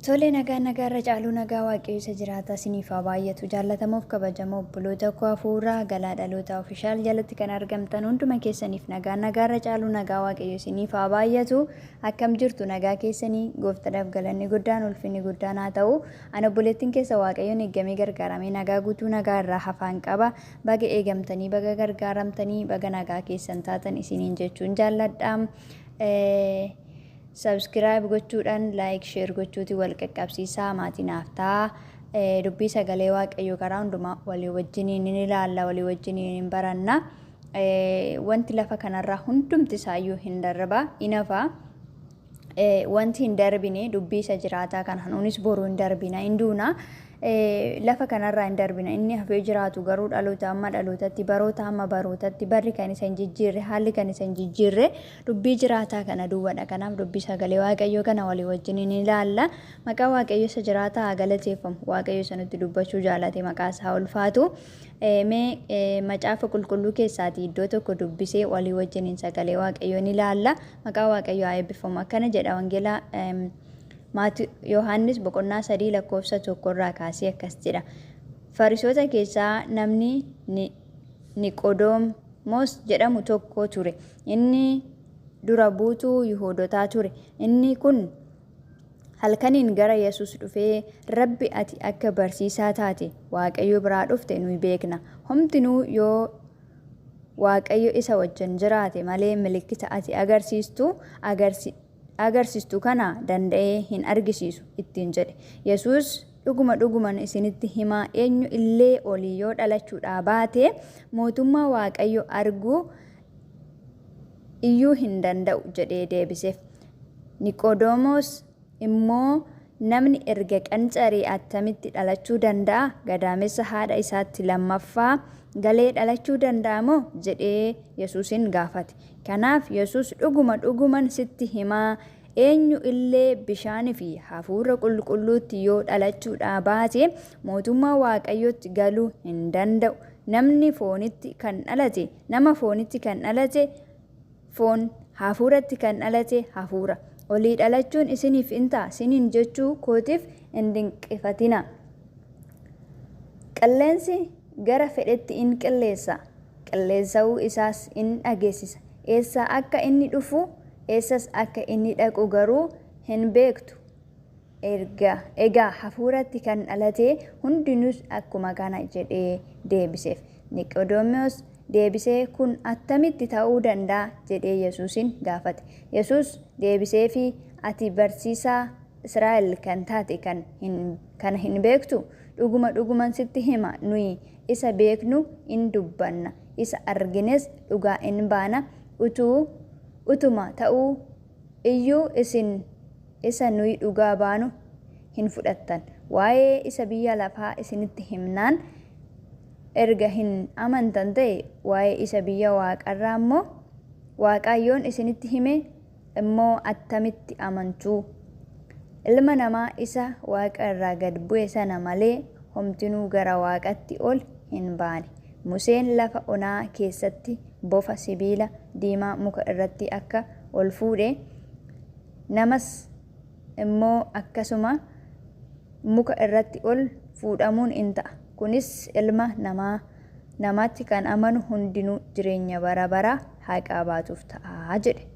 Tole, nagaan nagaarra caaluu nagaa Waaqayyo isa jiraataa isiniif haa baay'atu. Jaallatamoof kabajamoo obboloota koo hafuuraa galaa dhaloota official jalatti kan argamtan hunduma keessaniif nagaan nagaarra caaluu nagaa Waaqayyo isiniif haa baay'atu. Akkam jirtu? Nagaa keessanii? Gooftadhaaf galanni guddaan, ulfinni guddaan haa ta'u. Ani obboleettiin keessa Waaqayyoon eeggamee gargaaramee nagaa guutuu nagaa irraa hafaan qaba. Baga eegamtanii, baga gargaaramtanii, baga nagaa keessan taatan isiniin jechuun jaalladha. Subscribe gochuudhaan, like, share gochuuti wal qaqqabsiisaa, maatii naaf ta'a. Dubbii sagalee Waaqayyoo karaa hundumaa walii wajjiniin ni ilaalla, walii wajjiniin hin baranna. Wanti lafa kanarraa hundumti isaayyuu hin darba, hin hafa. Wanti hin darbine dubbii isa jiraataa kana. Nunis boruu hin darbina, hin duuna. Lafa kanarraa hin darbina. Inni hafee jiraatu garuu dhaloota amma dhalootatti, baroota amma barootatti, barri kan isa hin jijjiirre, haalli kan isa hin jijjiirre dubbii jiraataa kana duwwadha. Kanaaf dubbii sagalee Waaqayyoo kana walii wajjin ni ilaalla. Maqaa Waaqayyo isa jiraataa haa galateeffamu. Waaqayyo isa nutti dubbachuu jaalate maqaa isaa ulfaatu. Mee Macaafa Qulqulluu keessaatii iddoo tokko dubbisee walii wajjiniin sagalee Waaqayyoo ni ilaalla. Maqaa Waaqayyoo haa eebbifamu. Akkana jedha, Wangeelaa Maati Yohaannis boqonnaa 3 lakkoofsa 1 irraa kaasee akkas jedha. Farisoota keessaa namni Niqodomoos jedhamu tokko ture. Inni dura buutuu Yihuudotaa ture. Inni kun halkaniin gara Yesuus dhufee, "Rabbi, ati akka barsiisaa taate Waaqayyo biraa dhufte nuyi beekna. Homtinuu yoo Waaqayyo isa wajjin jiraate malee milikkita ati agarsiistu kana danda'ee hin argisiisu" ittiin jedhe. Yesuus, "Dhuguma dhuguman isinitti himaa, eenyu illee olii yoo dhalachuudhaa baate mootummaa Waaqayyo arguu iyyuu hin danda'u" jedhee deebiseef. Niqoodemos immoo, "Namni erga qancaree attamitti dhalachuu danda'a? Gadaamessa haadha isaatti lammaffaa galee dhalachuu danda'a moo?" jedhee Yesuusin gaafate. Kanaaf Yesuus, "Dhuguma dhuguman sitti himaa, eenyu illee bishaanii fi hafuura qulqulluutti yoo dhalachuudhaa baate mootummaa Waaqayyootti galuu hin danda'u. Namni foonitti kan dhalate, nama foonitti kan dhalate foon, hafuuratti kan dhalate hafuura. Olii dhalachuun isiniif in ta'a siniin jechuu kootiif hin dinqifatina. Qilleensi gara fedhetti in qilleessa, qilleensa'uu isaas in dhageessisa. Eessaa akka inni dhufu, eessas akka inni dhaqu garuu hin beektu. Erga, egaa hafuuratti kan dhalate hundinuus akkuma kana" jedhee deebiseef. Niqoodemos deebisee, "Kun attamitti ta'uu danda'a?" jedhee Yesuusin gaafate. Yesuus deebiseefii, "Ati barsiisaa Israa'el kan taate kan hin, kana hin beektu? Dhuguma dhuguman sitti hima, nuyi isa beeknu in dubbanna, isa argines dhugaa in baana, utuu utuma ta'uu iyyuu isin isa nuyi dhugaa baanu hin fudhattan. Waa'ee isa biyya lafaa isinitti himnaan erga hin amantan ta'e, waa'ee isa biyya waaqarraa immoo, waaqaa yoon isinitti hime immoo attamitti amantuu? Ilma namaa isa waaqa irraa gad bu'e sana malee homtinuu gara waaqatti ol hin baane. Museen lafa onaa keessatti bofa sibiila diimaa muka irratti akka ol fuudhe, namas immoo akkasuma muka irratti ol fuudhamuun in ta'a. Kunis ilma namaa namaatti kan amanu hundinuu jireenya bara baraa haa qabaatuuf ta'a" jedhe.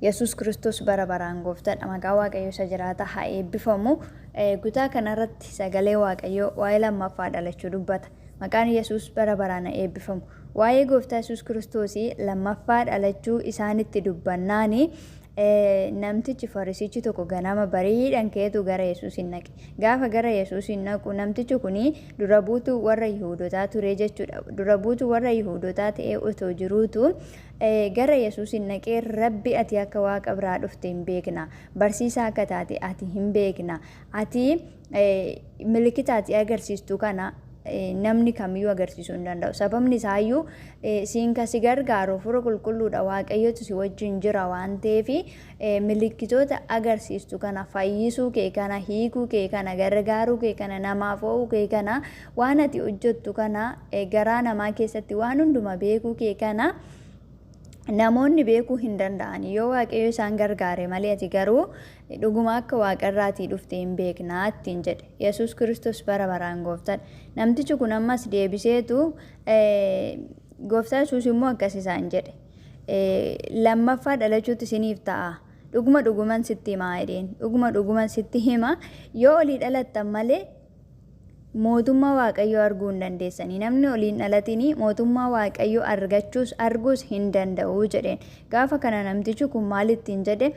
Yesuus Kiristoos bara baraan gooftaadha. Maqaa Waaqayyoo isa jiraataa haa eebbifamu. Kutaa kanarratti sagalee Waaqayyoo waa'ee lammaffaa dhalachuu dubbata. Maqaan Yesuus bara baraan haa eebbifamu. Waa'ee gooftaa Yesuus Kiristoosii lammaffaa dhalachuu isaanitti dubbannaani namtichi Farisichi tokko ganama bariidhaan ka'eetu gara Yesuusin dhaqe. Gaafa gara Yesuusin dhaqu, namtichi kuni dura buutuu warra Yihuudotaa ture jechuudha. Dura buutuu warra Yihuudotaa ta'ee otoo jiruutu gara Yesuusin dhaqee, "Rabbi, ati akka Waaqa biraa dhufte hin beekna. Barsiisaa akka taate ati hin beekna. Ati milikita ati agarsiistu kana namni kamiyyuu agarsiisuu hin danda'u. Sababni isaayyuu siin kan si gargaaru Hafuura Qulqulluudha. Waaqayyotu si wajjin jira waan ta'eef, milikitoota agarsiistu kana, fayyisuu kee kana, hiikuu kee kana, gargaaruu kee kana, namaaf o'uu kee kana, waan ati hojjettu kana, garaa namaa keessatti waan hunduma beekuu kee kana Namoonni beekuu hin danda'an yoo Waaqayyo isaan gargaare malee, ati garuu dhuguma akka waaqarraatii dhufte hin beeknaa ittiin jedhe. Yesuus Kiristoos bara baraan gooftaadha. Namtichi kun ammas deebiseetu, Gooftaa Yesuus immoo akkas isaan jedhe. Lammaffaa dhalachuutti isiniif ta'a. Dhuguma dhuguman sitti himaa jedheen. Dhuguma dhuguman sitti hima, yoo olii dhalattan malee mootummaa Waaqayyoo arguu hin dandeessanii. Namni olii hin dhalatinii mootummaa Waaqayyoo argachuus arguus hin danda'u jedheen. Gaafa kana namtichi kun maal ittiin jedhe?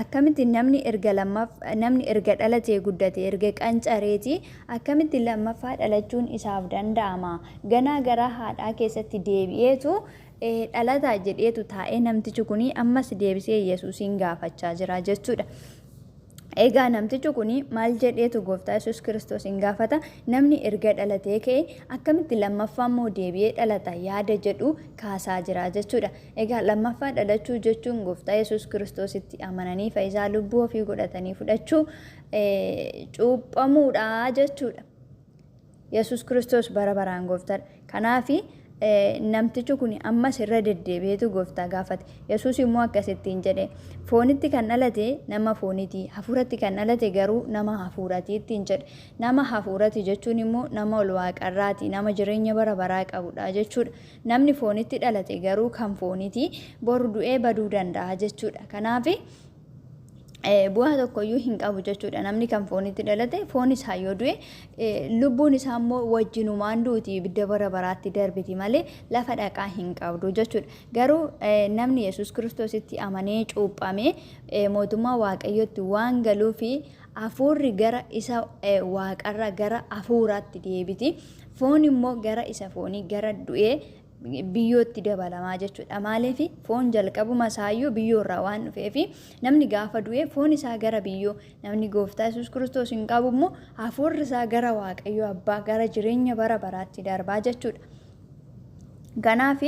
Akkamitti namni erga lammaff namni erga dhalatee guddate, erga qancareeti, akkamitti lammaffaa dhalachuun isaaf danda'ama? Ganaa garaa haadhaa keessatti deebi'eetu dhalataa jedheetu taa'ee namtichi kun ammas deebisee Yesuusiin gaafachaa jira jechuudha. Egaa namtichi kun maal jedheetu Gooftaa Yesuus Kiristoosiin gaafata? Namni erga dhalatee ka'e akkamitti lammaffaa immoo deebi'ee dhalata yaada jedhu kaasaa jira jechuudha. Egaa lammaffaa dhalachuu jechuun Gooftaa Yesuus Kiristoositti amananii fayyisaa lubbuu ofii godhatanii fudhachuu, cuuphamuudha jechuudha. Yesuus Kiristoos bara baraan gooftaadha. Kanaaf namtichi kun ammas irra deddeebi'eetu Gooftaa gaafate. Yesuus immoo akkasittiin jedhe. Foonitti kan dhalate nama fooniti, hafuuratti kan dhalate garuu nama hafuurati ittiin jedhe. Nama hafuurati jechuun immoo nama ol waaqarraati, nama jireenya bara baraa qabudha jechuudha. Namni foonitti dhalate garuu kan fooniti, boru du'ee baduu danda'a jechuudha. Kanaaf bu'aa tokkoyyuu hin qabu jechuudha. Namni kan foonitti dhalate foon isaa yoo du'e, lubbuun isaa immoo wajjinumaan duuti, ibidda bara baraatti darbiti malee lafa dhaqaa hin qabdu jechuudha. Garuu namni Yesuus Kiristoositti amanee cuuphamee mootummaa Waaqayyootti waan galuufi hafuurri gara isa waaqarra gara hafuuraatti deebiti. Foon immoo gara isa foonii gara du'ee biyyootti dabalamaa jechuudha. Maaliif? Foon jalqabuma isaayyuu biyyoorraa waan dhufeef, namni gaafa du'e foon isaa gara biyyoo, namni Gooftaa Yesuus Kiristoos hin qabu immoo hafuurri isaa gara Waaqayyo Abbaa, gara jireenya bara baraatti darbaa jechuudha. Kanaaf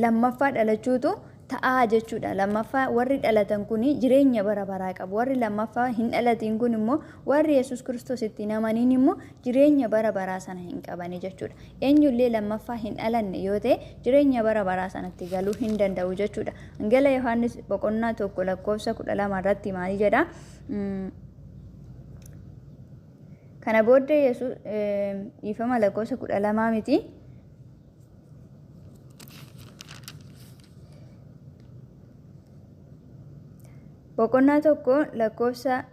lammaffaa dhalachuutu ta'aa jechuudha. Lammaffaa warri dhalatan kun jireenya bara baraa qabu. Warri lammaffaa hin dhalatin kun immoo, warri Yesuus Kiristoos itti hin amaniin immoo, jireenya bara baraa sana hin qabani jechuudha. Eenyullee lammaffaa hin dhalanne yoo ta'e jireenya bara baraa sanatti galuu hin danda'u jechuudha. Wangeela Yohaannis boqonnaa 1 lakkoofsa 12 irratti maal jedha? Kana booddee Yesuus, dhiifama, lakkoofsa 12 miti. Boqonnaa 1 lakkoofsa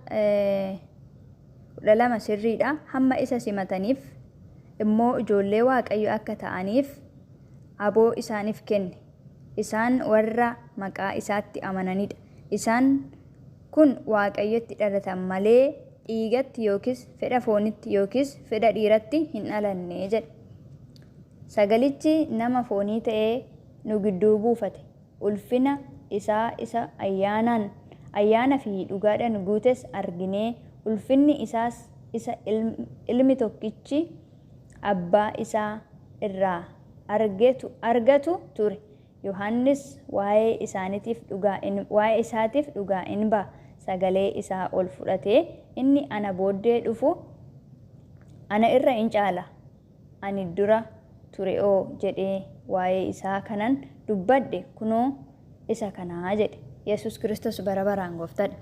12 sirriidha. Hamma isa simataniif immoo ijoollee Waaqayyo akka ta'aniif aboo isaaniif kenne. Isaan warra maqaa isaatti amananidha. Isaan kun Waaqayyotti dhalatan malee dhiigatti yookiis fedha foonitti yookiis fedha dhiiratti hin dhalanne jedhe. Sagalichi nama foonii ta'ee nu gidduu buufate, ulfina isaa isa ayyaanaan, ayyaana fi dhugaadhaan guutes arginee, ulfinni isaas isa ilmi tokkichi abbaa isaa irraa argatu ture. Yohaannis waa'ee isaaniitiif dhugaa in, waa'ee isaatiif dhugaa in ba'a, sagalee isaa ol fudhatee, Inni ana booddee dhufu ana irra in caala, ani dura ture'oo jedhee waa'ee isaa kanan dubbadhe kunoo isa kana jedhe. Yesuus Kiristoos bara baraan gooftaadha.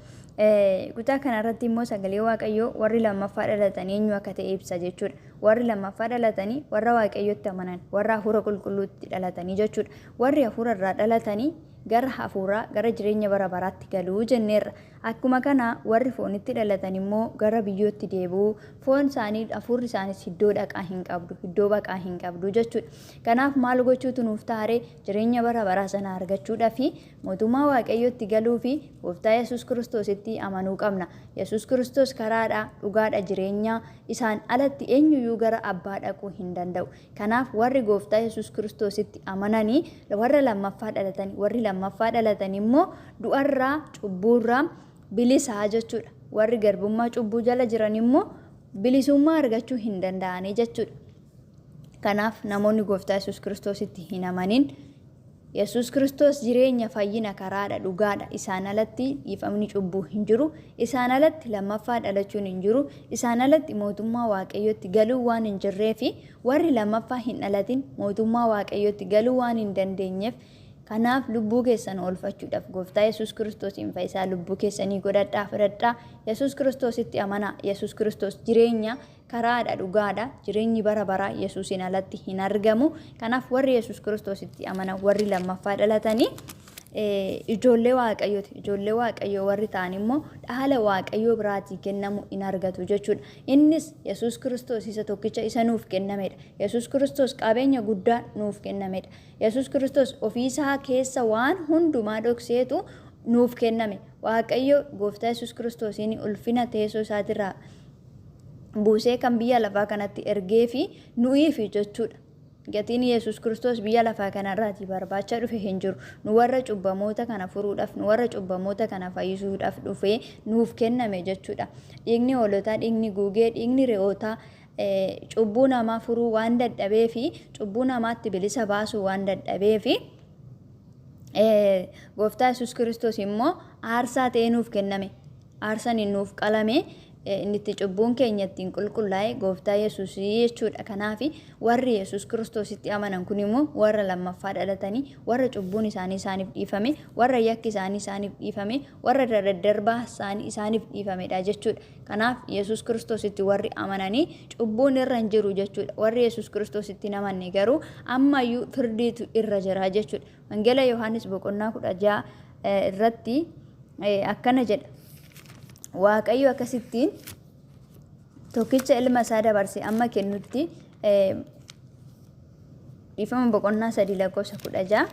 Kutaa kanarratti immoo sagalee Waaqayyoo warri lammaffaa dhalatan eenyu akka ta'e ibsa jechuudha. Warri lammaffaa dhalatanii warra Waaqayyotti amanan, warra hafuura qulqulluutti dhalatanii jechuudha. Warri hafuura irraa dhalatanii gara hafuuraa, gara jireenya bara baraatti galuu jenneerra. Akkuma kana warri foonitti dhalatan immoo gara biyyootti deebi'u. Foon isaanii, hafuurri isaanis iddoo dhaqaa hin qabdu, iddoo baqaa hin qabdu jechuudha. Kanaaf maal gochuutu nuuf taare? Jireenya bara baraa sana argachuudhaaf, mootummaa Waaqayyootti galuu fi Gooftaa Yesuus Kiristoositti amanuu qabna. Yesuus Kiristoos karaadha, dhugaadha, jireenya. Isaan alatti eenyuyyuu gara Abbaa dhaquu hin danda'u. Kanaaf warri Gooftaa Yesuus Kiristoositti amananii warra lammaffaa dhalatan, warri lammaffaa dhalatan immoo du'arraa, cubbuurraa bilisaa jechuudha. Warri garbummaa cubbuu jala jiran immoo bilisummaa argachuu hin danda'anii jechuudha. Kanaaf namoonni Gooftaa Yesuus Kiristoositti hin amanin, Yesuus Kiristoos jireenya, fayyina, karaadha, dhugaadha. Isaan alatti dhiifamni cubbuu hin jiru. Isaan alatti lammaffaa dhalachuun hin jiru. Isaan alatti mootummaa Waaqayyootti galuu waan hin jirreefi, warri lammaffaa hin dhalatin mootummaa Waaqayyootti galuu waan hin dandeenyeef, Kanaaf lubbuu keessan oolfachuudhaaf Gooftaa Yesuus Kiristoosiin fayyisaa lubbuu keessanii godhadhaa, fudhadhaa. Yesuus Kiristoositti amanaa. Yesuus Kiristoos jireenya, karaadha, dhugaadha. Jireenyi bara baraa Yesuusiin alatti hin argamu. Kanaaf warri Yesuus Kiristoositti amanan, warri lammaffaa dhalatanii, ijoollee Waaqayyooti. Ijoollee Waaqayyoo warri ta'an immoo dhaala Waaqayyoo biraatii kennamu in argatu jechuudha. Innis Yesuus Kiristoos isa tokkicha isa nuuf kennamedha. Yesuus Kiristoos qabeenya guddaa nuuf kennamedha. Yesuus Kiristoos ofiisaa keessa waan hundumaa dhokseetu nuuf kenname. Waaqayyo Gooftaa Yesuus Kiristoosiin ulfina teessoo isaatirraa buusee kan biyya lafaa kanatti ergee fi nu'iifi jechuudha. Gatiin Yesuus Kiristoos biyya lafaa kanarraatii barbaacha dhufe hin jiru. Nu warra cubbamoota kana furuudhaaf, nu warra cubbamoota kana fayyisuudhaaf dhufee nuuf kenname jechuudha. Dhiigni hoolotaa, dhiigni guugee, dhiigni re'ootaa cubbuu namaa furuu waan dadhabee fi cubbuu namaatti bilisa baasuu waan dadhabee fi Gooftaa Yesuus Kiristoos immoo aarsaa ta'ee nuuf kenname. Aarsaan inni nuuf qalame, inni itti cubbuun keenya ittiin qulqullaa'e Gooftaa Yesuus jechuudha. Kanaaf warri Yesuus Kiristoositti amanan kun immoo warra lammaffaa dhalatanii, warra cubbuun isaanii isaaniif dhiifame, warra yakki isaanii isaaniif dhiifame, warra daddarbaa isaanii isaaniif dhiifamedha jechuudha. Kanaaf Yesuus Kiristoositti warri amananii cubbuun irra hin jiru jechuudha. Warri Yesuus Kiristoositti hin amanne garuu ammayyuu firdiitu irra jira jechuudha. Wangeela Yohaannis boqonnaa 16 irratti akkana jedha. Waaqayyo akkasittiin tokkicha ilma isaa dabarse amma kennutti, dhiifama, boqonnaa 3 lakkoofsa 16,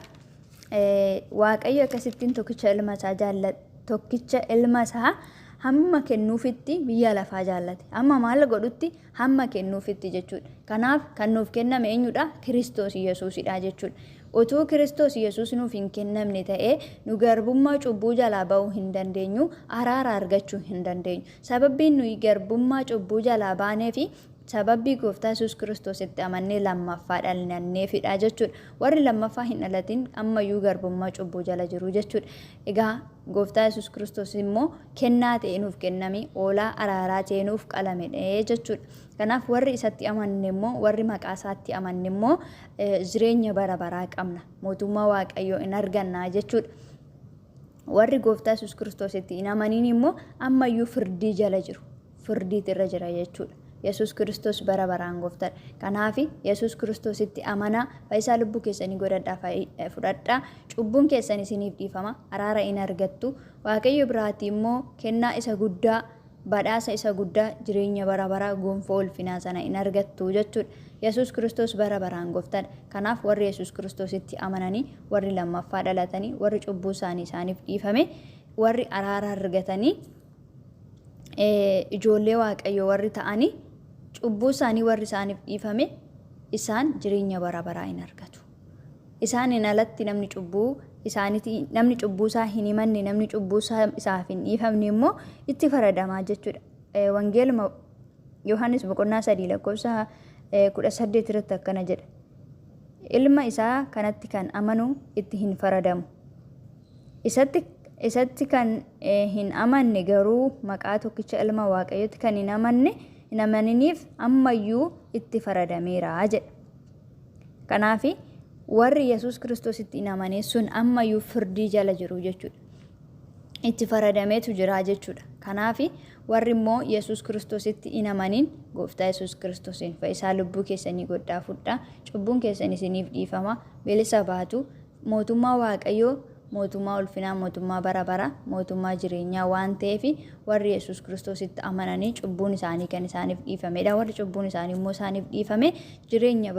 Waaqayyo akkasittiin tokkicha ilma isaa jaallate, tokkicha ilma isaa hamma kennuufitti biyya lafaa jaallate. Hamma maal godhutti? Hamma kennuufitti jechuudha. Kanaaf kan nuuf kenname eenyudha? Kiristoos Yesuusidha jechuudha. Utuu Kiristoos Yesuus nuuf hin kennamne ta'ee nu garbummaa cubbuu jalaa ba'uu hin dandeenyu, araara argachuu hin dandeenyu. Sababbiin nuyi garbummaa cubbuu jalaa baanee fi sababbii Gooftaa Yesuus Kiristoositti amannee lammaffaa dhalanneefidha jechuudha. Warri lammaffaa hin dhalatin ammayyuu garbummaa cubbuu jala jiru jechuudha. Egaa Gooftaa Yesuus Kiristoos immoo kennaa ta'ee nuuf kenname, hoolaa araaraa ta'ee nuuf qalamedha jechuudha. Kanaaf warri isatti amanne immoo, warri maqaa isaatti amanne immoo jireenya bara baraa qabna. Mootummaa Waaqayyoo in arganna jechuudha. Warri Gooftaa Yesuus Kiristoositti hin amaniin immoo ammayyuu firdii jala jiru. Firdiitu irra jira jechuudha. Yesuus Kiristoos bara baraan gooftaadha. Kanaaf Yesuus Kiristoositti amanaa, fayyisaa lubbuu keessanii godhadhaa, fudhadhaa. Cubbuun keessan isiniif dhiifama. Araara in argattu. Waaqayyo biraatii immoo kennaa isa guddaa, badhaasa isa guddaa, jireenya bara baraa, gonfoo ulfinaa sana in argattu jechuudha. Yesuus Kiristoos bara baraan gooftaadha. Kanaaf warri Yesuus Kiristoositti amananii, warri lammaffaa dhalatanii, warri cubbuu isaanii isaaniif dhiifame, warri araara argatanii, ijoollee Waaqayyoo warri ta'anii, cubbuu isaanii warri isaaniif dhiifame, isaan jireenya bara baraa in argatu. Isaaniin alatti namni cubbuu isaaniiti, namni cubbuu isaa hin himanne, namni cubbuu isaa isaaf hin dhiifamne immoo itti faradamaa jechuudha. Wangeeluma Yohaannis boqonnaa 3 lakkoofsa 18 irratti akkana jedha. Ilma isaa kanatti kan amanu itti hin faradamu. Isatti kan hin amanne garuu, maqaa tokkicha ilma Waaqayyootti kan hin amanne, hin amaniniif ammayyuu itti faradameera jedha. Kanaaf warri Yesuus Kiristoositti hin amane sun ammayyuu firdii jala jiru jechuudha. Itti faradameetu jira jechuudha. Kanaaf warri immoo Yesuus Kiristoositti hin amanin Gooftaa Yesuus Kiristoosiin fayyisaa lubbuu keessanii godhaa fudhaa. Cubbuun keessan isiniif dhiifama. Bilisa baatu. Mootummaa Waaqayyoo, mootummaa ulfinaa, mootummaa bara bara, mootummaa jireenyaa waan ta'eef warri Yesuus Kiristoositti amananii cubbuun isaanii kan isaaniif dhiifamedha. Warri cubbuun isaanii immoo isaaniif dhiifame jireenya